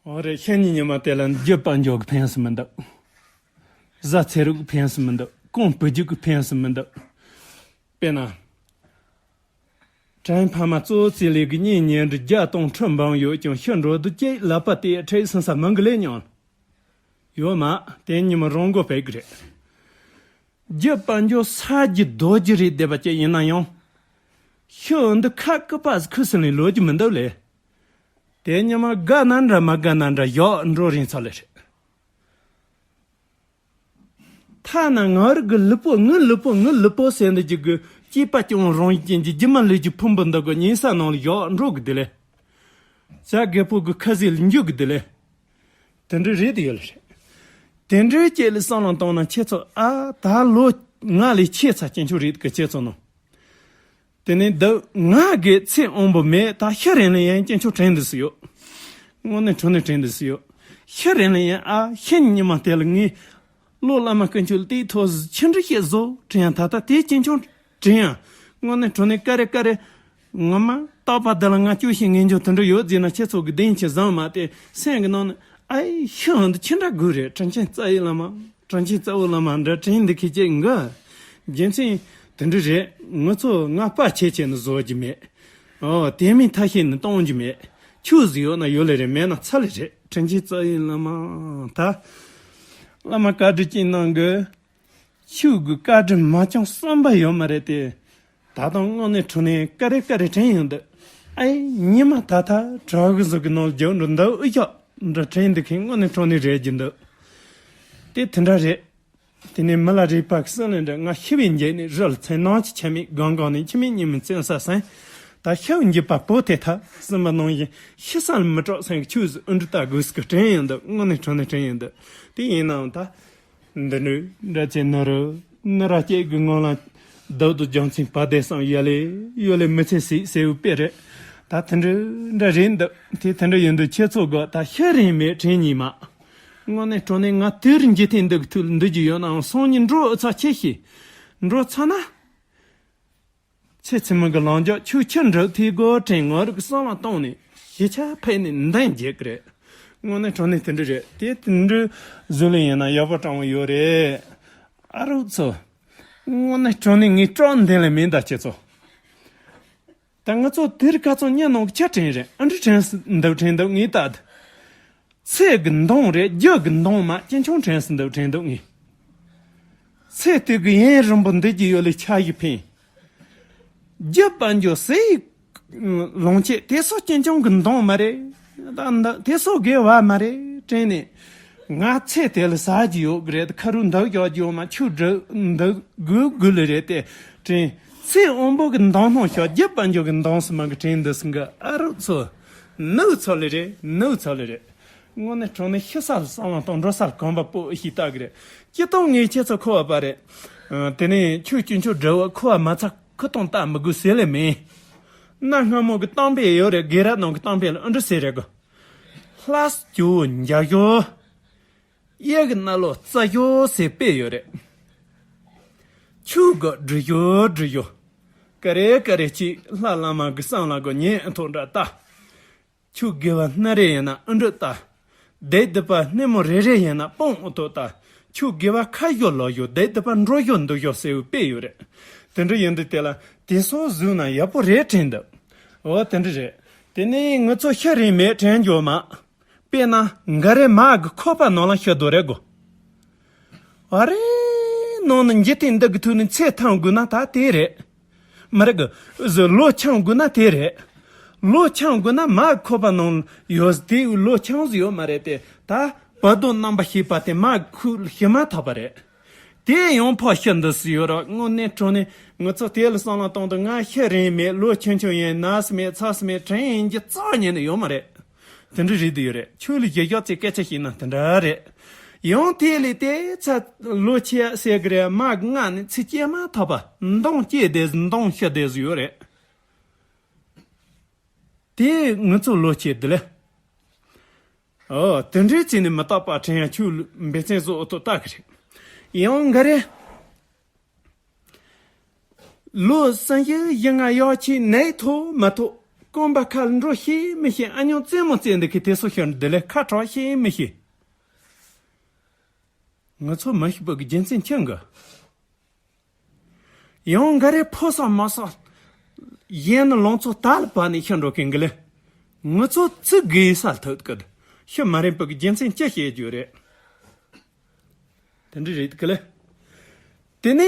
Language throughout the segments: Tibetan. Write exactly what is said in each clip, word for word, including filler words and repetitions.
འོ་རེད། ཤ་ཉེ་ཉི་མ་དེ་ལ་རྒྱུ་དཔལ་འབྱོར་གྱི་ཕན་སུ་མི་འདུག། བཟའ་ཚེ་རིག་གི་ཕན་སུ་མི་འདུག། གོང་བུ་རྒྱུད་ཀྱི་ཕན་སུ་མི་འདུག། དཔེར་ན། བྲན་ཕ་མ་གཙོ་བོ་རྩིས་ལས་ཀྱི་གཉེན་ཉེ་འབྲེལ་བརྒྱ་སྟོང་ཁྲི་འབུམ་ཡོད་ཀྱང་ཤི་འགྲོ་དུས་ཀྱི་ལག་པ་དེ་ཁྲེལ་སོང་ས་མང་གི་ལས་མྱོང་། ཡོད་མ། དེ་ཉི་མ་རང་མགོ་ཕེབས་ཀྱི་རེད། རྒྱུ་དཔལ་འབྱོར་ས་རྒྱུ་རྡོ་རྒྱུ་རེད་བསྡད་པ་ཅིག་ཡིན་ན་ཡང་། ཤི་འོ་འདི་ཁ་ཀི་པ་ཟི་ཁུ་སི་ལིང་ལོ་རྒྱུ་མི་འདུག་ལེ། དེ་ཉི་མ་དགའ་ན་འདྲ་མ་དགའ་ན་འདྲ་ཡོག་འགྲོ་རིན་ཚ་ལེ་རེད། ཐ་ན་ང་རིག་གི་ལུས་པོ་ངའི་ལུས་པོ་ངའི་ལུས་པོ་ཟེར་འདི་ཅིག་གི་སྐྱེས་པ་སྐྱེ་བོ་རང་བཞིན་ཅན་གྱི་རྒྱུ་མ་ལུས་ཀྱི་ཕུང་པོ་འདི་གི་ཉེ་ས་ནང་ལ་ཡོག་འགྲོ་གི་འདི་ལེ། བྱ་རྒད་པོ་གི་ཁ་ཟས་ལ་འཇུག་གི་འདི་ལེ། དེ་འདྲ་རེད་དེ་ཡོད་ལེ་རེད། དེ་འདྲའི་སྐྱེ་ལ་བསམ་བློ་བཏང་ན་ཁྱེད་ཚོ་ཨ་ད་ལོ་ང་ལས་ཆེ་ཚ་སྐྱེ་ཆོག་རེད་གི་ཁྱེད་ཚོ་ནང་། དེ་ནས་འདི་ང་གི་ཚེ་དབང་པོ་མེད་ད་ཤི་རན་ལ་ཡན་སྐྱེ་ཆོག་དྲན་འདི་སུ་ཡོད། དངོས་གནས་དྲང་གནས་དྲན་འདི་སུ་ཡོད། ཤི་རན་ལ་ཡན་ཨ་ཤི་ཉི་མ་དེ་ལ་ངས། བློ་བླ་མ་ཀུན་སྤྱོད་ལྟའི་ཐོག་ཆི་འདྲི་བཤད་བཟོ་དྲན་ཡང་ད་ལྟ་དེ་སྐྱེ་ཆུང་དྲན་ཡང་། དངོས་གནས་དྲང་གནས་ཀ་རེ་ཀ་རེ། ངོ་མ་རྟག་པ་འདི་ལ་ང་སྐྱོ་ཤས་ངེས་འབྱུང་དེ་འདྲ་ཡོད་ཟེར་ན་ཁྱེད་ཚོ་གི་བདེན་ཆེ་བཟང་མ་དེ་སེམས་ཀྱི་ནང་ནས་ཨའི་ཤི་འོང་འདི་ཆི་འདྲ་དགོས་རེད། དྲིན་ཆེན་རྩ་བའི་བླ་མ་དྲིན་ཆེན་རྩ་བའི་བླ་མ་འདྲ་དྲིན་འདི་ཁེ་ཅེས་འགའ། རྒྱུ་མཚན་དེ་འདྲ་རེད། ང་ཚོ་ང་པ་ཆེ་ཆེ་ནི་བཟོ་རྒྱུ་མེད། ཨོ་དེ་མིན་ཐ་ཤེས་ནི་གཏོང་རྒྱུ་མེད། ཆུ་ཟིག་ཡོད་ན་ཡོད་ལེ་རེད། མེད་ན་ཚ་ལེ་རེད། དྲིན་ཆེན་རྩ་བའི་བླ་མ་ད། བླ་མ་བཀའ་དྲིན་ཅན་ནང་གི་ཆུ་གི་བཀའ་དྲིན་མ་བསྐྱངས་བསམ་པ་ཡོད་མ་རེད་དེ། ད་དུང་དངོས་གནས་དྲང་གནས་ཀ་རེ་ཀ་རེ་དྲན་ཡོང་འདུག། ཨའི་ཉི་མ་ད་ད་གྲོགས་གི་གཟུགས་ཀྱི་ནང་ལ་རྒྱུག་འགྲོ་འདུག་ཨུ་ཤོག་འདྲ་དྲན་འདུག་མཁན་དངོས་གནས་དྲང་གནས་རེད་རྒྱུ་འདུག། དེ་དེ་འདྲ་རེད། དེ་ནས་མི་ལ་རས་པ་གི་སྲིད་ལན་འདྲ་ང་ཤི་བའི་འགྱེད་ནས་རི་ལ་ཚན་ནང་གི་ཆ་མེད་སྒང་སྒང་ནས་ཁྱི་མེད་གཉིད་མི་བཙན་ས་སེང་། ད་ཤི་བའི་འགྱེད་པ་པོ་དེ་ཐ་སྲིན་པ་ནང་བཞིན་ཤི་ས་ལ་མི་སྐྲག་སེང་གི་ཆུ་ཟིག་ཨུ་འདྲི་ལྟ་དགོས་སི་གི་དྲན་ཡོང་འདུག། དངོས་གནས་དྲང་གནས་དྲན་ཡོང་འདུག། དེ་ཡིན་ནའང་ད། འདི་འདྲ་འདྲ་ཆེ་ནི་རུ་ནི་ར་སྐྱེས་གི་སྔོན་ལ་བདག་ཏུ་རྒྱང་ཚིང་བ་དེ་སང་ཡ་ལེ་ཡོ་ལེ་མི་ཚེ་སྲིད་སེའུ་དཔེ་རེད། ད་དེ་འདྲ་འདྲ་རེད་འདུག། དེ་དེ་འདྲ་ཡིན་འདུག། ཁྱེད་ཚོ་གི་ད་ཤི་རིན་མེད་དྲན་ཉིན་མ། དངོས་གནས་དྲང་གནས་ང་དེར་འཇིག་རྟེན་འདི་གི་ཐུགས་འདི་རྒྱུ་ཡོད་ནའང་སང་ཉིན་འགྲོ་ཨུ་ཚ་ཆེ་ཤི། འགྲོ་ཚ་ན། ཚེ་ཚེ་མི་གི་ལང་རྒྱག་ཆུ་ཁྱི་འགྲོ་ཐེ་སྒོ་དྲན་ངོ་རིག་བསམ་བློ་བཏང་ནས་ཞི་ཆ་ཕེ་ནས་འདན་རྒྱག་གི་རེད། དངོས་གནས་དྲང་གནས་དེ་འདྲ་རེད། དེ་དེ་འདྲ་བཟོ་ལེ་ཡིན་ན་ཡག་པོ་དྲང་བོ་ཡོད་རེད། ཨ་རོགས་ཚོ། དངོས་གནས་དྲང་གནས་ངའི་སྐྲག་འདན་ལེ་མིན་ད་ཁྱེད་ཚོ། ད་ང་ཚོ་དེར་ཁ་ཚོ་ཉན་ནང་གི་ཆ་དྲན་རེད། ཨ་འདྲི་དྲན་སི་འདུག་དྲན་འདུག་ངས་ལྟ། ཚེ་གི་མདུང་རེད། རྒྱུ་གི་མདུང་མ་ཅི་ཆུང་དྲན་སི་འདུག་དྲན་འདུག་ངས། ཚེ་དུས་ཀྱི་ཡུན་རིང་པོ་འདི་གི་ཡོད་ལས་ཆ་ཡི་ཕན། རྒྱུ་དཔལ་འབྱོར་ཟས་ལོངས་སྤྱོད་དེ་སོགས་ཅི་ཆུང་གི་མདུང་མ་རེད། ད་འདི་དེ་སོགས་དགེ་བ་མ་རེད་དྲན་ནས། ང་ཚེ་དེ་ལ་ཟ་རྒྱུ་ཡོད་གི་རེད། ཁ་རུ་འདུག་རྒྱག་རྒྱུ་ཡོད་མ་ཆུ་འདྲུ་འདུག་དགོས་དགོས་ལེ་རེད་དེ་དྲན། ཚེ་དབང་པོ་གི་མདུང་སྣང་ཤོག། རྒྱུ་དཔལ་འབྱོར་གི་མདུང་སི་མ་གི་དྲན་འདི་སི་འགའ་ཨ་རོགས་ཚོ། ནུག་ཚོ་ལེ་རེད། ནུག་ཚོ་ལེ་རེད། དངོས་གནས་དྲང་གནས་ཤི་ས་ལ་བསམ་བློ་གཏོང་འགྲོ་ས་ལ་གོམ་པ་སྤོ་ཨེ་ཤེས་ལྟ་གི་རེད། སྤྱིར་བཏང་ངས་ཁྱེད་ཚོ་ཁོ་བ་པ་རེད། ཨ། དེ་ནས་ཆོས་སྤྱི་ཆོས་འབྲེལ་བ་ཁོ་བ་མ་ཚ་ཁུ་སྟོང་ལྟ་མི་དགོས་ཟེར་ལེ་མིན། གནའ་སྔ་མོ་གི་གཏམ་དཔེ་ཡོད་རེད། དགེ་རབ་ནང་གི་གཏམ་དཔེ་ལ་ཨ་འདྲ་ཟེར་རེད་གོ། ལྷ་སྐྱོ་བོ་འཇའ་ཞོ། གཡས་ཀྱི་སྣ་ལོ་རྩ་ཞོ་ཟེར་དཔེ་ཡོད་རེད། ཆུ་གི་འབྲི་ཞོ་འབྲི་ཞོ། ཀ་རེ་ཀ་རེ་གཅིག་ལྷ་བླ་མ་གི་བསམ་ལ་གོ་ཉན་ཐོག་འདྲ་ལྟ། ཆུ་དགེ་བ་སྣ་རེ་ཡིན་ན་ཨ་འདྲ་ལྟ། དེ་དུ་པ་སྣེ་མོ་རེ་རེ་ཡིན་ན་སྤོང་ཨུ་ཐོ་ལྟ། ཆུ་དགེ་བ་ཁ་ཡོ་ལོ་ཡོ་དེ་དུ་པ་འགྲོ་ཡོ་འདུག་ཡོ་ཟེར་བའི་དཔེ་ཡོད་རེད། དེ་འདྲ་ཡིན་དུས་དེ་ལ་དེ་སོགས་བཟོས་ན་ཡག་པོ་རེད་དྲན་འདུག། འོ་དེ་འདྲ་རེད། དེ་ནས་ང་ཚོ་ཤི་རིན་མེད་དྲན་འགྱོ་མ། དཔེར་ན་འགའ་རེ་མ་གི་ཁོག་པ་ནང་ལ་ཤི་འདུག་རེད་གོ། ཨ་རེ། ནང་ན་འཇིག་རྟེན་འདི་གི་ཐོག་ནས་ཚེ་ཐང་དགོས་ན་ད་དེ་རེད། མི་རེད་གི། ལོ་འཆང་དགོས་ན་དེ་རེད། ལོ་འཆང་དགོས་ན་མ་ཁོ་པ་ནང་ཡོད་དེ་ལོ་འཆང་ཟིག་ཡོད་མ་རེད་དེ་ད་བར་དོ་རྣམ་པ་ཤེས་པ་དེ་མ་ཁུ་ཤི་མ་ཐག་པ་རེད། དེ་ཡང་ཕོ་ཤི་འདི་སུ་ཡོད་ར། དངོས་གནས་དྲང་གནས་ང་ཚོ་དེ་ལ་བསམ་བློ་གཏོང་དུས་ང་ཤི་རིན་མེད། ལོ་ཆུང་ཆུང་ཡིན། ན་སི་མེད་ཚ་སི་མེད་དྲན་ཡིན་གྱི་རྩ་ཉན་ནི་ཡོད་མ་རེད། དེ་འདྲ་རེད་དུ་ཡོད་རེད། ཆོས་ལ་ཞེ་ཞོག་ཚེ་སྐད་ཆ་བཤད་ན་དེ་འདྲ་རེད། ཡང་དེ་ལས་དེ་ཚ་ལོ་ཆེ་ཟེར་གི་རེད། མ་གི་ང་ནི་ཚེ་སྐྱེལ་མ་ཐོབ་པ་མདུང་སྐྱེས་དེ་མདུང་ཤི་དེ་ཡོད་རེད། དེ་ང་ཚོ་ལོ་ཆེ་དེ་ལས། ཨོ་དེ་འདྲའི་ཚེ་ནི་མི་རྟག་པ་དྲན་ཡང་ཆོས་ལ་འབད་བརྩོན་བཟོ་ཨོ་ཏོ་ལྟ་གི་རེད། ཡང་འགའ་རེ། ལོ་སུམ་ཅུ་ཞེ་ལྔ་ཡོད་ཆེ་ནས་ཐོབ་མ་ཐོབ། རྐང་པ་ཁ་ལ་འགྲོ་ཤེས་མི་ཤེས། ཨ་ཉོག་རྩེད་མོ་རྩེད་འདི་གི་དེ་སོ་ཤར་འདི་ལས་ཁ་གྲག་ཤེས་མི་ཤེས། ང་ཚོ་མ་ཤི་པ་གི་རྒྱུ་མཚན་ཁྱོད་གི། ཡང་འགའ་རེ་ཕོ་ས་མ་ས། ཡན་ནི་ལོང་ཚོ་ད་ལ་པ་ནི་ཤི་འགྲོ་གི་འགི་ལེ། ང་ཚོ་ཚི་གི་ས་ཐོད་གི། ཤི་མ་རན་པ་གི་རྒྱུ་མཚན་ཅི་ཤེས་རྒྱུ་རེད། དེ་འདྲ་རེད་གི་ལེ། དེ་ནས་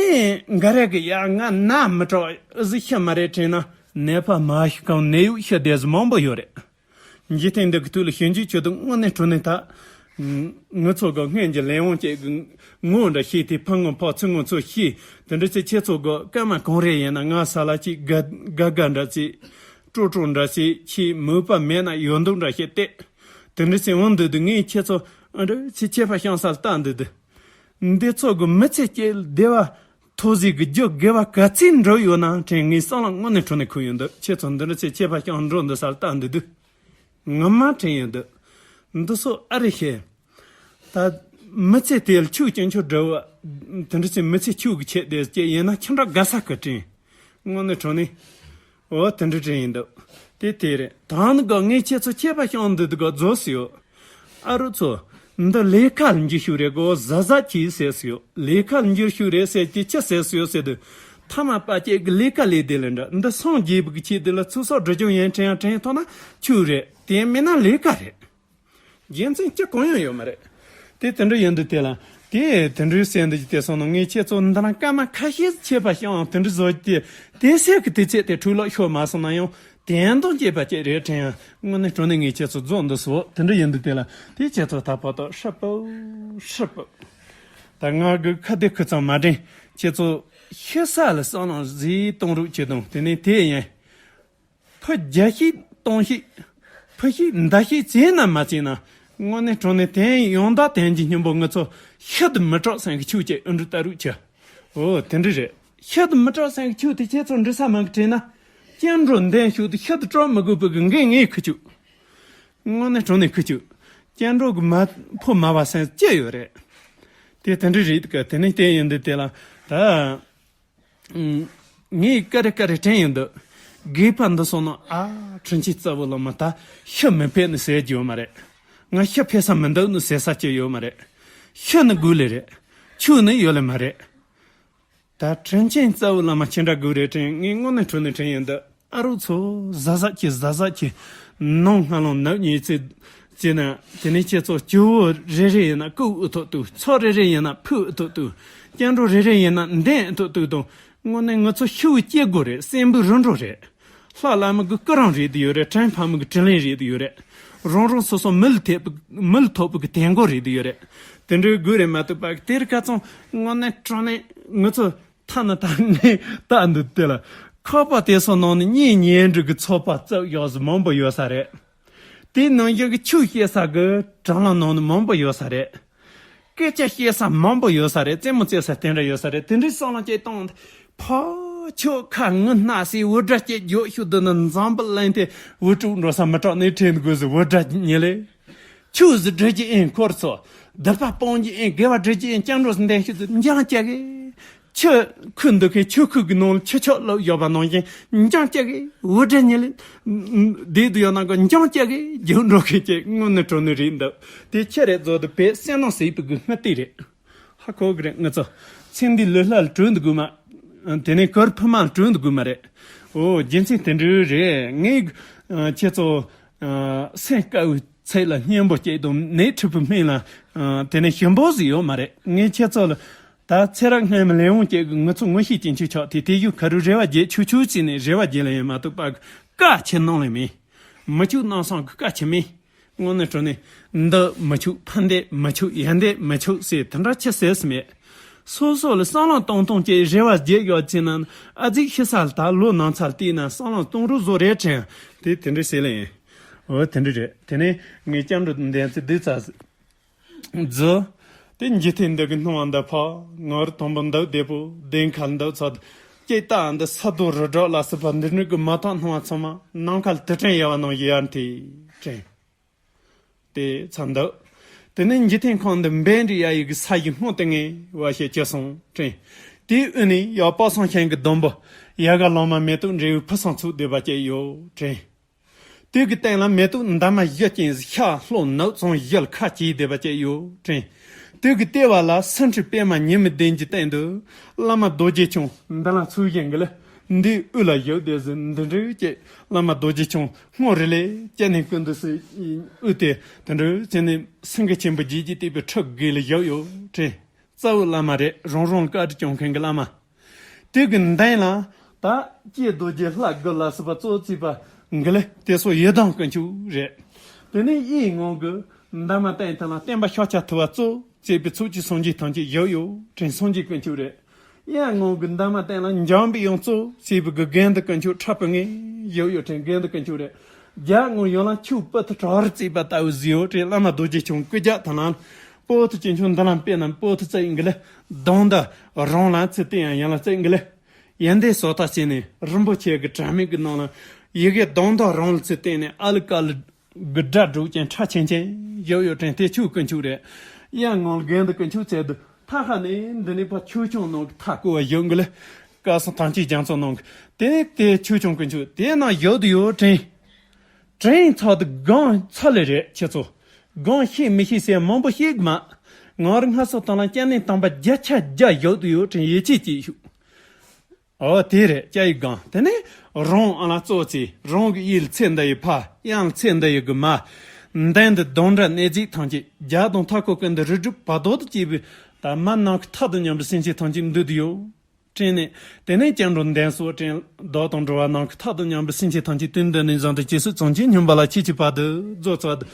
འགའ་རེ་གི་ཡ་ང་ན་མི་སྐྲག་ཨི་ཟི་ཤི་མ་རེད་དྲན་ན་ནད་པ་མ་ཤི་གང་ནད་གཡོག་ཤི་བསྡད་ཟི་མང་པོ་ཡོད་རེད། འཇིག་རྟེན་འདི་གི་དུས་ལ་ཞིབ་འཇུག་བྱེད་དུས་དངོས་གནས་དྲང་གནས་ད། ང་ཚོ་གི་སྔོན་གྱི་ལས་དབང་ཅིག་གི་ངོ་འདྲ་ཤེས་ཏེ་ཕ་ངོ་ཕ་ཚུལ་ངོ་ཚོ་ཤེས། དེ་འདྲ་ཚེ་ཁྱེད་ཚོ་གི་སྐར་མ་གང་རེ་ཡིན་ན་ང་ས་ལ་ཅིག་དགའ་དགའ་དགའ་འདྲ་ཚེ། སྤྲོ་སྤྲོ་འདྲ་ཚེ་ཁྱེད་མོས་པ་མེད་ན་ཡོད་འདུག་འདྲ་ཤེས་ཏེ། དེ་འདྲ་ཚེ་འོང་འདུག་འདུག་ངས་ཁྱེད་ཚོ་ཨ་འདྲ་ཚེ་ཁྱེད་ཕ་ཤང་ས་ལ་ལྟ་འདུག་འདུག་འདི་ཚོ་གི་མི་ཚེ་སྐྱེལ་བདེ་བ། ཐོག་ཟིག་གི་རྒྱུ་དགེ་བ་ག་ཚོད་འགྲུབ་ཡོད་ན་དྲན་ངས་བསམ་བློ་དངོས་གནས་དྲང་གནས་འཁོར་ཡོད་འདུག་ཁྱེད་ཚོ་འདི་འདྲ་ཚེ་ཁྱེད་ཕ་ཤང་འགྲོ་འདི་ས་ལ་ལྟ་འདུག་འདུག་ངོ་མ་དྲན་ཡོད་འདུག་འདི་ཚོ་ཨ་རེ་ཤེས། ད་མི་ཚེ་དེ་ལ་ཆུ་སྐྱོན་ཆུ་འགྲོ་བ། དེ་འདྲ་ཚེ་མི་ཚེ་ཆུ་གི་ཆེད་དེ་སྐྱེ་ཡིན་ན་ཁྱེད་འདྲ་དགའ་ས་གི་དྲན། དངོས་གནས་དྲང་གནས། འོ་དེ་འདྲ་དྲན་ཡིན་འདུག་དེ་དེ་རེད། ད་ནི་ག་ངས་ཁྱེད་ཚོ་ཁྱེད་ཕ་ཤང་འདི་འདི་ག་རྫོགས་སུ་ཡོད། ཨ་རོ་ཚོ། འདི་ལས་ཀ་ལ་འཇུ་ཤུགས་རེད་གོ་གཟབ་གཟབ་གྱིས་ཟེར་སུ་ཡོད། ལས་ཀ་ལ་འཇུ་ཤུགས་རེད་ཟེར་གྱི་ཅི་ཟེར་སུ་ཡོད་ཟེར་དུས། ཐ་མ་པ་ཅེ་གི་ལས་ཀ་ལས་དེ་ལ་འདྲ་འདི་སངས་རྒྱས་པའི་གི་ཆེད་དེ་ལ་ཚུགས་སོགས་འགྲོ་རྒྱུ་ཡན་དྲན་ཡང་དྲན་ཐོག་ན་ཆུ་རེད། དེ་མིན་ན་ལས་ཀ་རེད། རྒྱུ་མཚན་ཅི་གང་ཡང་ཡོད་མ་རེད། དེ་དེ་འདྲ་ཡིན་དུས་དེ་ལ་དེ་དེ་འདྲའི་སེམས་འདི་ཅི་དེ་སོང་ན་ངས་ཁྱེད་ཚོ་འདི་ན་སྐར་མ་ཁ་ཤས་ཁྱེད་ཕ་ཤང་དེ་འདྲ་བཟོ་དེ་དེ་སེམས་ཀྱི་དེ་ཚེ་དེ་འཁྲུག་ལོག་ཤོར་མ་སོང་ན་ཡང་དེ་འདང་སྐྱེས་པ་ཅིག་རེད་དྲན་ཡང་དངོས་གནས་དྲང་གནས་ངས་ཁྱེད་ཚོ་རྫོགས་འདི་སོ་དེ་འདྲ་ཡིན་དུས་དེ་ལ་དེ་ཁྱེད་ཚོ་ད་བར་དུ་ཧྲི་པོ་ཧྲི་པོ། ད་ང་གི་ཁ་བདེ་ཁུ་ཚང་མ་དྲན་ཁྱེད་ཚོ་ཤི་ས་ལ་བསམ་བློ་ཟིག་གཏོང་རོགས་བྱེད་དང་དེ་ནས་དེ་ཡིན། ཕུ་རྒྱ་ཤིག་གཏོང་ཤིག་ཕུ་ཤིག་མདའ་ཤིག་བྱས་ན་མ་བྱས་ན། དངོས་གནས་དྲང་གནས་དེ་ཡང་དག་དོན་གྱི་སྙིང་པོ་ང་ཚོ་ཤི་དུ་མི་སྐྲག་སེམས་ཀྱི་ཆོས་ཅན་ཨུ་འབྲུ་ལྟ་རུ་ཆ། འོ་དེ་འདྲ་རེད། ཤི་དུ་མི་སྐྲག་སེམས་ཀྱི་ཆོས་དེ་ཁྱེད་ཚོ་འདྲི་ས་མང་གི་དྲན་ན། སྐྱེ་འགྲོ་འདེན་ཤུགས་དུ་ཤི་དུ་སྐྲག་མི་དགོས་པའི་གི་འགན་ངས་ཁུར་བཅུག་དངོས་གནས་དྲང་གནས་ཁུར་བཅུག་སྐྱེ་འགྲོ་གི་མ་ཕོ་མ་བ་སེམས་སྐྱེ་ཡོད་རེད། དེ་དེ་འདྲ་རེད་གི་དེ་ནས་བལྟས་ཡིན་འདི་དེ་ལ་ད། ངས་ཀ་རེ་ཀ་རེ་དྲན་ཡོང་འདུག་དགེ་བ་འདི་སོང་ན་ཨ་དྲིན་ཆེན་རྩ་བོ་ལ་མ་ད་ཤི་མི་ཕེད་ནི་ཟེར་རྒྱུ་ཡོད་མ་རེད། ང་ཤི་ཕེད་ས་མི་འདུག་ནི་ཟེར་ས་ཅི་ཡོད་མ་རེད། ཤི་ནི་དགོས་ལེ་རེད། ཆོས་ནི་ཡོད་ལེ་མ་རེད། ད་དྲིན་ཆེན་རྩ་བོ་ལ་མ་ཁྱེད་འདྲ་དགོས་རེད་དྲན་ངས་དངོས་གནས་དྲང་གནས་དྲན་ཡོང་འདུག་ཨ་རོ་ཚོ་གཟབ་གཟབ་གྱིས་གཟབ་གཟབ་གྱིས་ནང་སྔ་ལོང་ནག་ཉེས་ཚེ་ཅེ་ན་དེ་ནས་ཁྱེད་ཚོ་སྐྱོ་བོ་རེ་རེ་ཡིན་ན་ཀུ་ཨུ་ཐོག་ཏུ་ཚོ་རེ་རེ་ཡིན་ན་ཕུ་ཨུ་ཐོག་ཏུ་སྐྱེ་འགྲོ་རེ་རེ་ཡིན་ན་འདན་ཨུ་ཐོག་ཏུ་དང་དངོས་གནས་ང་ཚོ་ཤི་བོ་སྐྱེ་དགོས་རེད། སྲིན་པོའི་རུ་འགྲོ་རེད། ལྷ་བླ་མ་གི་སྐུ་རིང་རེད་དུ་ཡོད་རེད། དྲིན་ཕ་མ་གི་དྲིན་ལན་རེད་དུ་ཡོད་རེད། རང་རང་སོ་སོ་མི་ལ་ཐེབས་མི་ལ་ཐོབ་པའི་གི་དན་གོ་རེད་དུ་ཡོད་རེད། དེ་འདྲའི་དགོས་རེད་མ་གཏོགས་པ་དེར་ཁ་ཚང་དངོས་གནས་དྲང་གནས་ང་ཚོ། ཐ་ན་ད་ངས་ད་འདི་དེ་ལ་ཁོག་པ་དེ་ཚོ་ནང་ནས་གཉེན་ཉེ་འབྲེལ་གྱི་ཚོགས་པ་བཙུགས་ཡག་ཟིག་མང་པོ་ཡོད་ས་རེད། དེའི་ནང་བཞིན་གྱི་ཆོས་བཤད་ས་གི་དྲ་ལམ་ནང་ནས་མང་པོ་ཡོད་ས་རེད། སྐད་ཆ་བཤད་ས་མང་པོ་ཡོད་ས་རེད། རྩེད་མོ་རྩེ་ས་དེ་འདྲ་ཡོད་ས་རེད། དེ་འདྲའི་བསམ་བློ་ཅིག་བཏང་། ཕ་ཆོས་ཁ་ངུ་སྣ་སའི་འུར་སྒྲ་སྐད་རྒྱོག་ཤུགས་འདི་ནི་འཛམ་བུ་གླིང་དེ་འུར་དཀྲུག་འགྲོ་ས་མི་སྐྲག་ནས་དྲན་དགོས་ཟིག་འུར་སྒྲ་ཉིད་ལས། ཆོས་ཟིག་སྒྲུབ་ཀྱི་ཨེ་འཁོར་ཚོ། སྡིག་པ་སྤོང་གྱི་ཨེ་དགེ་བ་སྒྲུབ་ཀྱི་ཨེ་སྐྱབས་འགྲོ་ཟིག་འདེབས་ཤིག་ཟིག་འགྱངས་བྱེད་གི། ཆུ་ཁུ་འདུག་མཁན་ཆུ་ཁུ་གི་ནང་ལ་ཆུ་ཆོག་ལོག་ཡོད་པ་ནང་བཞིན་འགྱངས་བྱེད་གི། འུར་སྒྲ་ཉིད་ལས། བསྡད་དུ་ཡོད་ན་གི་འགྱངས་བྱེད་གི་རྒྱུགས་འགྲོ་མཁན་གྱི་དངོས་གནས་དྲང་གནས་རེད་འདུག་དེ་ཁྱེད་རེ་རྫོགས་དུ་བས་སེམས་ནང་ཟེར་བུ་གི་སྨི་ཏི་རེད། ཧ་གོ་གི་རེད་ང་ཚོ། ཚེ་འདི་ལུས་ལྷ་ལ་དྲོད་འདུག་དགོས་མ། དེ་ནས་གར་ཕུ་མ་ལ་དྲོད་འདུག་དགོས་མ་རེད། ཨོ་རྒྱུ་མཚན་དེ་འདྲ་རེད། ངས་ཁྱེད་ཚོ། སེམས་དཀར་བའི་ཚད་ལ་སྙན་པོ་སྐྱེས་དང་ནད་འཁྲུགས་པའི་སྨན་ལ། དེ་ནས་ཞིམ་པོ་ཟིག་ཡོད་མ་རེད། ངས་ཁྱེད་ཚོ་ལ། ད་ཚེ་རབས་སྔ་མའི་ལས་དབང་སྐྱེས་ཀྱི་ང་ཚོ་ངོ་ཤེས་ཀྱི་འཆུ་ཆོག་དེ་དེ་ཡུ་ཁ་རུ་རེ་བ་རྒྱས་ཆུ་ཆུ་བྱས་ནས་རེ་བ་རྒྱས་ལ་ཡིན་མ་གཏོགས་པ་བཀའ་ཁྱེད་གནང་ལེ་མིན། མི་ཆུ་གནང་སང་གི་བཀའ་ཁྱེད་མིན། དངོས་གནས་དྲང་གནས། འདི་མི་ཆུ་ཕ་འདེད་མི་ཆུ་ཡ་འདེད་མི་ཆུ་ཟེར་དེ་འདྲ་ཆི་ཟེར་སི་མེད། སོ་སོ་ལ་བསམ་བློ་གཏོང་གཏོང་གྱི་རེ་བ་རྒྱས་ཡོད་ཅེ་ན་ཨ་ཙིག་ཤི་ས་ལ་ད་ལོ་ནང་ཚར་བལྟས་ན་བསམ་བློ་གཏོང་རོགས་བཟོ་རེ་དྲན་དེ་དེ་འདྲ་ཟེར་ལེ་ཡིན། འོ་དེ་འདྲ་རེད། དེ་ནས་ངས་སྐྱབས་འགྲོ་འདན་ཚེ་བསྡུས་ཚར་ཟིག་རྫུ། དེ་འཇིག་རྟེན་འདི་གི་སྣང་བ་འདི་ཕ་ངར་དང་པོ་འདབ་བདེ་པོ་གདན་ཁ་འདབ་ཚ་ཀྱེ་ལྟ་འདི་ས་རྡོ་རི་བྲག་ལ་སྲིད་པ་འདི་ནུས་ཀྱི་མ་ཐག་སྣང་བ་ཚང་མ་ནམ་མཁའ་ལ་དུ་དྲན་ཡལ་བ་ནང་བཞིན་ཡར་འཐེན་དྲན། དེ་ཚ་འདབ། དེ་ནས་འཇིག་རྟེན་ཁམས་འདི་འབེན་རི་ཡ་ཡི་གི་ས་ཡི་སྔོ་དེ་ངེས་བ་ཞེས་ཅི་སོང་དྲན། དེའི་དབུས་ནས་ཡར་དཔག་བསམ་ཤིང་གི་སྡོང་པོ་ཡ་ག་ལོ་མ་མེ་ཏོག་འབྲས་བུའི་ཕུན་སུམ་ཚོགས་བསྡད་པ་ཅིག་ཡོད་དྲན། དེ་གི་སྟེང་ལ་མེ་ཏོག་འདབ་མ་བཞི་ཅན་ཤ་ལྷོ་ནུབ་བྱང་ཡུལ་ཁ་གྱེས་བསྡད་པ་ཅིག་ཡོད་དྲན། དེ་གི་ལྟེ་བ་ལ་སེང་ཁྲི་པདྨ་ཉི་མའི་གདན་གྱི་སྟེང་དུ་བླ་མ་རྡོ་རྗེ་འཆང་འདི་ལ་ཚུལ་བཞིན་གྱི་ལ་འདིའི་དབུས་ལ་བཞུགས་བསྡད་ཟིན་འདི་འདྲའི་ཅིག་བླ་མ་རྡོ་རྗེ་འཆང་སྔོ་རི་ལས་སྐྱེ་གནས་ཀུན་ཏུ་སུ་དབུས་དེ་དེ་འདྲའི་ཅི་ནས་སེང་གེ་ཆེན་པོ་བརྒྱད་ཀྱིས་བཏེགས་པའི་ཁྲི་བརྒལ་ལ་བཞུགས་ཡོད་དྲན། རྩ་བའི་བླ་མ་རེད། རང་རང་ལ་བཀའ་དྲིན་སྐྱོང་མཁན་གྱི་བླ་མ། དེ་གི་མདུན་ལ་ད་ཀྱེ་རྡོ་རྗེ་ལྷ་དགུ་ལ་སོགས་པ་གཙོ་བྱས་པ་གི་ལས་དེ་ཚོ་ཡི་དམ་དཀོན་མཆོག་རེད། དེ་ནས་གཡས་ངོས་ཀྱི་འདབ་མ་སྟེང་དེ་ལ་བསྟན་པ་ཤཱཀྱ་ཐུབ་པ་གཙོ་བྱས་པའི་ཚོགས་ཀྱི་སངས་རྒྱས་ཐམས་ཅད་བཞུགས་ཡོད་དྲན། སངས་རྒྱས་དཀོན་མཆོག་རེད། གཡོན་ངོས་ཀྱི་འདབ་མ་སྟེང་ལ་འཇམ་པའི་དབྱངས་གཙོ་བྱས་པའི་གི་དགེ་འདུན་དཀོན་མཆོག་ཁྲ་བོ་ལྔས་བཞུགས་ཡོད་དྲན། དགེ་འདུན་དཀོན་མཆོག་རེད། རྒྱབ་ངོས་ཡང་ལ་ཆུ་སྤུ་ཐི་བྲག་རི་བརྩིགས་པ་ལྟ་བུ་བཟོས་ཡོད་དྲན། བླ་མ་རྡོ་རྗེ་འཆང་སྐུ་རྒྱབ་དེ་ལ་སྤུ་ཐི་ཅན་ཆུང་འདི་ལ་དཔེར་ན་སྤུ་ཐི་བརྩིགས་ཡིན་གི་ལེ། གདོང་དུ་རང་ལ་ཚུལ་བསྟན་ཡང་ཡང་ལ་བརྩིགས་ཡིན་གི་ལེ། ཡོན་ཏན་བཟོ་ལྟ་བྱས་ནས་རིན་པོ་ཆེ་གི་དྲ་མིག་གི་ནང་ལ་ཡི་གེ་གདོང་དུ་རང་ལ་ཚུལ་བསྟན་ནས་ཨ་ལི་ཀ་ལི་གི་སྒྲ་སྒྲོག་ཅན་ཁྲ་ཆེན་ཆེན་བཞུགས་ཡོད་དྲན། དེ་ཆོས་དཀོན་མཆོག་རེད། གཡས་ངོས་ལ་དགེ་འདུན་དཀོན་མཆོག་བྱས་དུས་ཐ་ཁ་ནས་འདི་ནས་ཕར་ཆོས་སྐྱོང་ནང་གི་མཐའ་བསྐོར་བ་བཞུགས་གི་ལེ། སྐལ་བཟང་ཐམས་ཅད་རྒྱ་མཚོ་ནང་གི་དེ་དེ་ཆོས་སྐྱོང་དཀོན་མཆོག་དེ་ན་བཞུགས་དུ་ཡོད་དྲན། དྲན་ཚར་དུས་སྒོམ་ཚར་ལེ་རེད་ཁྱེད་ཚོ། སྒོམ་ཤེས་མི་ཤེས་ཟེར་མང་པོ་ཤེས་གི་མ། ང་རང་སྔ་སོ་དང་ལ་སྐྱབས་གནས་དམ་པ་བརྒྱ་ཆ་བརྒྱ་བཞུགས་དུ་ཡོད་དྲན། ཡིད་ཆེས་ཀྱིས་ཞུ། ཨོ་དེ་རེད་སྐྱབས་ཡི་སྒོམ། དེ་ནས་རང་ཨ་ལ་གཙོ་བྱས་རང་གི་ཡིད་ལ་ཚེ་འདི་ཡི་ཕ། གཡོན་ལ་ཚེ་འདི་ཡི་གི་མ། མདུན་དུ་གདོན་འདྲེ་ནད་གཟིགས་ཐམས་ཅད། རྒྱབ་དང་མཐའ་འཁོར་ཀུན་ཏུ་རིགས་དྲུག་བར་དོ་དང་བཅས་པའི་ད་མ་ནམ་མཁའི་མཐའ་དང་མཉམ་པའི་སེམས་ཅན་ཐམས་ཅད་འདུས་དུ་ཡོད་དྲན་ནས། དེ་ནས་སྐྱབས་འགྲོ་འདོན་སོ་དྲན། བདག་དང་འགྲོ་བ་ནམ་མཁའི་མཐའ་དང་མཉམ་པའི་སེམས་ཅན་ཐམས་ཅད་དུས་འདི་ནས་བཟུང་སྟེ་ཇི་སྲིད་བྱང་ཆུབ་སྙིང་པོ་ལ་མཆིས་ཀྱི་བར་དུ་རྫོགས་ཚར་དུ།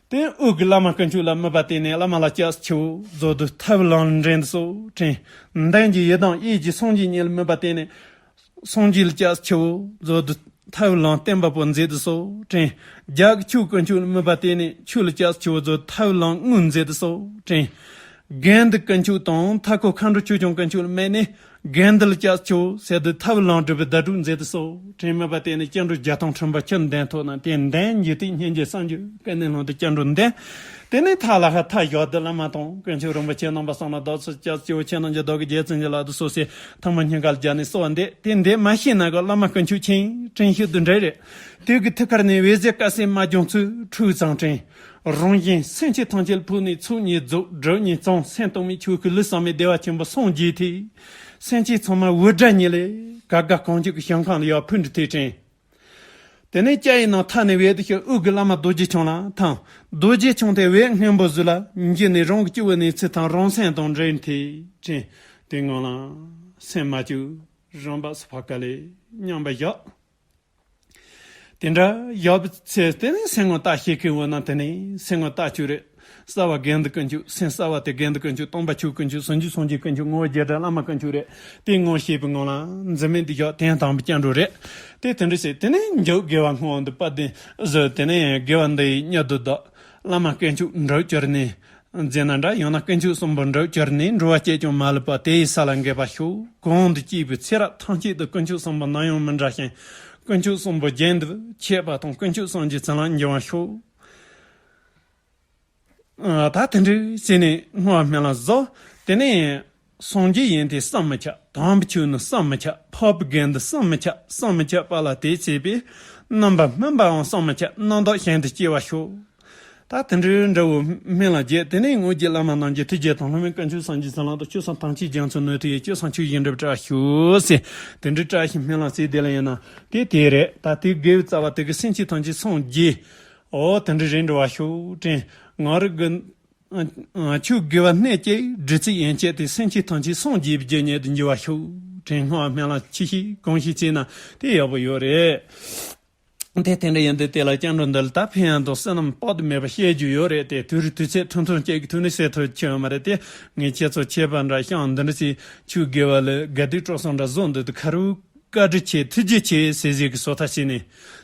དེ་དབུས་ཀྱི་བླ་མ་དཀོན་མཆོག་ལ་དམིགས་པ་བསྟན་ནས་བླ་མ་ལ་སྐྱབས་སུ་མཆིའོ་བཟོ་དུས་ཐབས་ལམ་འདྲེན་སོ་དྲན། མདུན་གྱི་ཡི་དམ་གཡས་ཀྱི་སངས་རྒྱས་ཉིད་ལ་དམིགས་པ་བསྟན་ནས་སངས་རྒྱས་ལ་སྐྱབས་སུ་མཆིའོ་བཟོ་དུས་ཐབས་ལམ་བསྟན་པ་པོ་མཛད་དུ་སོ་དྲན། རྒྱབ་ཀྱི་ཆོས་དཀོན་མཆོག་ལ་དམིགས་པ་བསྟན་ནས་ཆོས་ལ་སྐྱབས་སུ་མཆིའོ་བཟོ་དུས་ཐབས་ལམ་དངོས་མཛད་དུ་སོ་དྲན། དགེ་འདུན་དཀོན་མཆོག་དང་མཐའ་འཁོར་མཁའ་འགྲོ་ཆོས་སྐྱོང་དཀོན་མཆོག་ལ་དམིགས་ནས། དགེ་འདུན་ལ་སྐྱབས་སུ་མཆིའོ་ཟེར་དུས་ཐབས་ལམ་སྒྲུབ་པའི་ཟླ་དྲུག་མཛད་དུ་གསོལ་དྲན། དམིགས་པ་བསྟན་ནས་སྐྱབས་འགྲོ་བརྒྱ་སྟོང་ཁྲི་འབུམ་ཁྱེར་འདོན་ཐོབ་ན་དེ་འདོན་འཇིག་རྟེན་སྙིང་རྗེ་བསམ་རྒྱུ་ཀུན་ནས་ལྷུང་དུ་སྐྱབས་འགྲོ་འདོན། དེ་ནས་མཐའ་ལ་ཧ་མཐའ་བཞག་དུས་བླ་མ་དང་དཀོན་མཆོག་རིན་པོ་ཆེ་རྣམ་པ་གསུམ་ལ་བདག་སོགས་སྐྱབས་སུ་མཆིའོ། ཁྱེད་རྣམས་ཀྱི་བདག་གི་རྗེ་བཙུན་གྱི་ལག་ཏུ་གསོལ་ཟེར་ཐལ་མོ་སྙིང་གར་སྦྱར་ནས་གསོལ་བ་འདེབས། དེ་འདེབས་མ་ཤེས་ན་གི་བླ་མ་དཀོན་མཆོག་མཁྱེན་དྲན་ཤེས་དུ་འདྲ་རེད། དེ་གི་ཐུགས་ཁར་ནས་འོད་ཟེར་དཀར་སེར་དམར་ལྗང་ཚུལ་འཁྲུག་ཙང་དྲན། རང་གཞན་སེམས་ཅན་ཐམས་ཅད་ལ་ཕོག་ནས་ཚོགས་གཉིས་རྫོགས། སྒྲིབ་གཉིས་གཙང་། སེམས་སྟོང་མེད་ཆོས་སྐུ་ལུས་བསམ་མེད་བདེ་བ་ཆེན་པོ་སངས་རྒྱས་ཏེ། སེམས་ཅན་ཚང་མ་འུར་སྒྲ་ཉིད་ལས་ག་ག་གང་འཇིག་གི་ཞིང་ཁམས་ལ་ཡར་འཕུར་འགྲོ་དེ་དྲན། དེ་ནས་སྐྱབས་ཡི་ནང་མཐའ་ནས་འོད་དུ་ཞུ། དབུས་ཀྱི་བླ་མ་རྡོ་རྗེ་འཆང་ལ་ཐང་། རྡོ་རྗེ་འཆང་དེ་འོད་སྔོན་པོ་ཟིལ་ལ་འགྱུར་ནས་རང་གི་སྤྱི་བོ་ནས་ཚུར་ཐང་རང་སེམས་དང་འདྲེས་ཏེ་དྲན། དེ་སྔོན་ལ་སེམས་མ་བཅོས་རང་བབས་སུ་ཕ་ག་ལས་མཉམ་པར་བཞག་དེ་འདྲ་ཡག་པོ་ཚེ་དེ་ནས་སེམས་ངོ་ལྟ་ཤེས་མཁན་འོ་ན་དེ་ནས་སེམས་ངོ་ལྟ་ཆོས་རེད། རྩ་བ་དགེ་འདུན་དཀོན་མཆོག་སེམས་རྩ་བ་དེ་དགེ་འདུན་དཀོན་མཆོག་སྟོང་པ་ཆོས་དཀོན་མཆོག་ཟུང་འཇུག་སངས་རྒྱས་དཀོན་མཆོག་ངོ་བོ་རྒྱལ་སྲས་བླ་མ་དཀོན་མཆོག་རེད། དེ་ངོ་ཤེས་པའི་ངང་ལ་འཛིན་མེད་དུ་བཞག་དོན་དམ་པའི་སྐྱབས་འགྲོ་རེད། དེ་དེ་འདྲ་བྱས་དེ་ནས་མཇུག་དགེ་བ་བསྔོ་བ་འདི་པ་དེ་བཟོས། དེ་ནས་དགེ་བ་འདི་ཡི་མྱུར་དུ་བདག་བླ་མ་དཀོན་མཆོག་འགྲུབ་གྱུར་ནས། མཛད་ན་འདྲ་ཡང་ན་དཀོན་མཆོག་གསུམ་པོ་འགྲུབ་གྱུར་ནས་འགྲོ་བ་སྐྱེ་ཀྱང་མ་ལུས་པ་དེ་ཡི་ས་ལ་འགོད་པར་ཤོག་གོང་དུ་བསྐྱེད་པའི་ཚེ་རབས་ཐམས་ཅད་དུ་དཀོན་མཆོག་གསུམ་པོ་ནམ་ཡང་མི་འབྲལ་ཞིང་། དཀོན་མཆོག་གསུམ་པོ་རྒྱུན་དུ་འཆད་པ་དང་དཀོན་མཆོག་གསུམ་གྱི་ཚུལ་ལ་འགྱུར་བར་ཤོག་ད་དེ་འདྲའི་བྱས་ནས་བསྔོ་བ་སྨོན་ལམ་བཟོ། དེ་ནས་སངས་རྒྱས་ཡིན་ཏེ་བསམ་མི་ཁྱབ། དམ་པའི་ཆོས་ནི་བསམ་མི་ཁྱབ། འཕགས་པའི་དགེ་འདུན་བསམ་མི་ཁྱབ། བསམ་མི་ཁྱབ་པ་ལ་དེ་བྱས་པས། རྣམ་པར་སྨིན་པའང་བསམ་མི་ཁྱབ། རྣམ་དག་གཞན་དུ་སྐྱེ་བར་ཤོག་ད་དེ་འདྲའི་འདྲ་བོ་སྨོན་ལམ་བརྒྱབ། དེ་ནས་དངོས་ཀྱི་བླ་མ་རྣམས་ཀྱི་ཐུགས་རྗེ་དང་། ལྷ་མིའི་དཀོན་མཆོག་སངས་རྒྱས་ཚུལ་ལམ་དང་། སྤྱོད་བཟང་ཐམས་ཅད་རྒྱ་མཚོའི་སྣོད་དུ་ཡོད། སྤྱོད་བཟང་ཆོས་བཞིན་འགྲུབ་བཀྲ་ཤིས་ཤོག་ཟེར། དེ་འདྲའི་བཀྲ་ཤིས་སྨོན་ལམ་ཟེར་དེ་ལ་ཡིན་ན་དེ་དེ་རེད། ད་དེ་དགེ་བའི་རྩ་བ་དེ་གི་སེམས་ཅན་ཐམས་ཅད་སངས་རྒྱས། ཨོ་དེ་འདྲའི་རེད་འགྲོ་བར་ཤོག་དྲན། ང་རང་གི་ཆོས་དགེ་བ་སྣོད་ཀྱི་སྒྲིབ་རྩིས་ཡན་ཆད་དེ་སེམས་ཅན་ཐམས་ཅད་སངས་རྒྱས་པའི་རྒྱུ་ཉིད་དུ་འགྱུར་བར་ཤོག་དྲན། བསྔོ་བ་སྨོན་ལམ་ཅི་ཞིག་གང་ཞིག་བྱས་ན་དེ་ཡག་པོ་ཡོད་རེད། དེ་དེ་འདྲ་ཡིན་དུས་དེ་ལ་སྐྱབས་འགྲོ་འདི་ལ་ད་ཕན་ཡོན་དང་བསོད་ནམས་དཔག་ཏུ་མེད་པ་བཤད་རྒྱུ་ཡོད་རེད་དེ། དུས་རེ་དུས་ཚོད་ཐུང་ཐུང་གཅིག་གི་ཐོག་ནས་བཤད་ཐུབ་ཀྱི་ཡོད་མ་རེད་དེ། ངས་ཁྱེད་ཚོ་ཆད་པ་འདྲ་ཤང་འདི་འདྲ་ཞིག་ཆོས་དགེ་བ་ལ་དགའ་སྡུག་སྤྲོ་གསུམ་འདྲ་བཟོ་འདུག་དུས་ཁ་རུ་བཀའ་དྲིན་ཆེ་ཐུགས་རྗེ་ཆེ་ཟེར་ཟེར་གི་བཟོ་ལྟ་བྱས་ནས་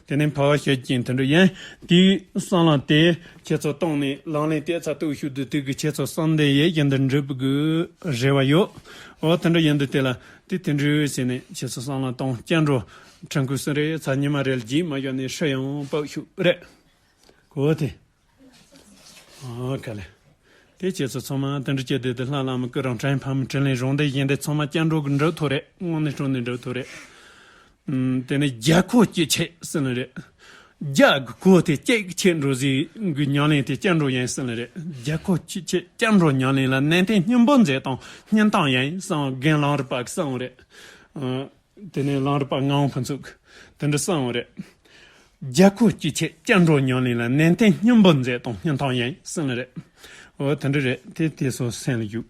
དེ་ནས་ཕ་བ་ཤོད་ཀྱིན་དེ་འདྲ་ཡིན། དེའི་བསམ་བློ་དེ་ཁྱེད་ཚོ་བཏང་ནས་ལག་ལེན་བསྟར་ཚར་དུས་ཤུགས་དུས་དུས་ཀྱི་ཁྱེད་ཚོ་བསམ་གཏན་ཡིད་བཞིན་དུ་འགྲུབ་དགོས་རེ་བ་ཡོད། འོ་དེ་འདྲ་ཡིན་དུས་དེ་ལ། དེ་དེ་འདྲའི་ཟེར་ནས་ཁྱེད་ཚོ་བསམ་བློ་གཏོང་། སྐྱབས་འགྲོ་ཁྲིད་དགོས་སུ་རེད། ཚ་ཉི་མ་རེ་ལ་རྗེས་མ་ཡོང་ནས་ཧྲི་ཡང་པག་ཤུགས་རེད། གོ་དེ། ཨ་ག་ལེ། དེ་ཁྱེད་ཚོ་ཚང་མ་དེ་འདྲ་བྱས་དེ་དེ་ལྷ་བླ་མ་སྐུ་རིམ་དྲན་ཕ་མ་དྲིན་ལས་རང་དེ་བཞིན་དེ་ཚང་མ་སྐྱབས་འགྲོ་གི་འགྲོ་ཐུབ་རེད། དངོས་གནས་དྲང་གནས་འགྲོ་ཐུབ་རེད། ཨུམ། དེ་ནས་རྒྱལ་ཁོག་སྐྱེ་ཆེད་ཟེར་ནི་རེད། རྒྱ་གི་གོ་དེ་སྐྱེད་ཆེད་འགྲོ་ཟིག་གི་ཉམས་ལེན་དེ་སྐྱེད་འགྲོ་ཡིན་ཟེར་ནི་རེད། རྒྱ་གོ་ཆེད་སྐྱེད་འགྲོ་ཉམས་ལེན་ལ་ནན་ཏན་སྙིང་པོ་མཛད་དང་སྙིང་ཐག་ཡིན་གསུངས། རྒན་གླང་རི་པ་གིས་གསུངས་རེད། དེ་ནས་གླང་རི་པ་ངག་དབང་ཕུན་ཚོགས་ཀྱིས་དེ་འདྲ་གསུངས་རེད། རྒྱ་གོ་ཆེད་སྐྱེད་འགྲོ་ཉམས་ལེན་ལ་ནན་ཏན་སྙིང་པོ་མཛད་དང་སྙིང་ཐག་ཡིན་གསུངས་ནི་རེད། འོ་དེ་འདྲ་རེད། དེ་དེ་ཚོ་སེམས་ལ་བཞག